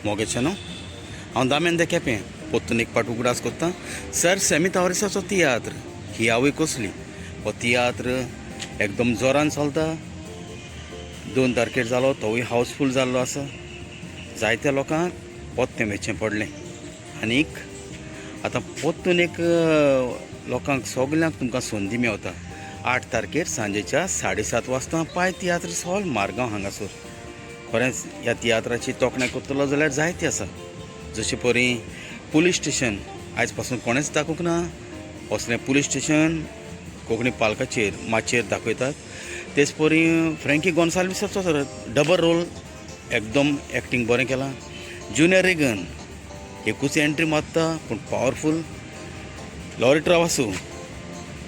मोगेचें न्हू. हांव दामेन दे केपें पोत्तून एक पाट उगडास कोत्ता सर सॅमी तावरिसाचो तियात्र ही आवय कसली. हो तियात्र एकदम जोरान चलता. 2 तारखेर जालो तोवूय हावसफूल जाल्लो आसा. जायत्या लोकांक पोत्तें वेचें पडलें आनीक आतां पोत्तून एक लोकांक सगल्यांक तुमकां संदी मेवता. 8 तारखेर सांजेच्या 7:30 वाजता पाय तियात्रीस हॉल मारगांव हांगासर. खरेंच ह्या तियात्राची तोखणाय करतलो जाल्यार जायती आसा. जशें परी पुलीस स्टेशन आयज पासून कोणेंच दाखोवंक ना असलें पुलीस स्टेशन कोंकणी पालकाचेर माचयेर दाखयतात. तेच परी फ्रेंकी गोन्साल्वीसाचो डबल रोल एकदम एक्टींग बरें केलां. जुनियर रेगन एकूच एंट्री मारता पूण पावरफूल. लॉरी ट्रावासू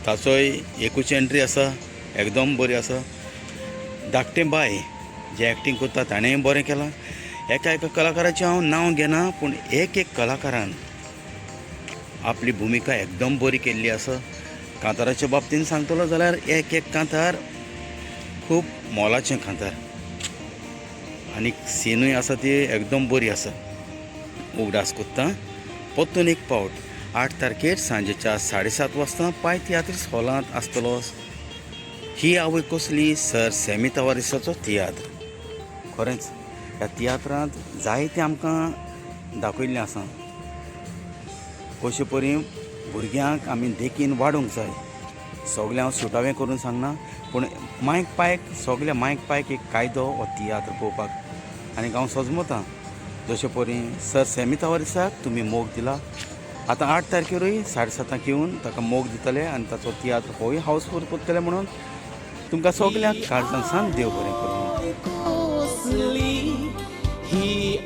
ताचोय एकूच एंट्री आसा एकदम बरी आसा. धाकटें बाय जें एक्टींग करता ताणेंय बरें केलां. एका एका कलाकाराचें हांव नांव घेना पूण एक एक कलाकारान आपली भुमिका एकदम बरी केल्ली आसा. कांताराच्या बाबतीन सांगतलो जाल्यार एक एक कांतार खूब मोलाचें कांतार आनी सिनूय आसा ती एकदम बरी आसा. उगडास कोत्ता पोत्तून एक पावट 8 तारखेर सांजेच्या 7:30 वाजता पाय तियात्रीस हॉलांत आसतलो ही आवय कसली सर सॅमी तावारिसाचो तियात्र. खरेंच ह्या तियात्रांत जायतें आमकां दाखयल्लें आसा कशे परी भुरग्यांक आमी देखीन वाडोवंक जाय. सगळें हांव सुटावें करून सांगना पूण मायक पायक सगळ्या मायक पायक एक कायदो हो तियात्र पळोवपाक आनी हांव सजमतां जशे परी सर सॅमी तावारिसाक तुमी मोग दिला. आतां 8 तारखेरूय 7:30 येवन ताका मोग दितले आनी ताचो तियात्र होय हावसफूल करतले म्हणून तुमकां सगल्यांक काळजान सान देव बरें करूं. ही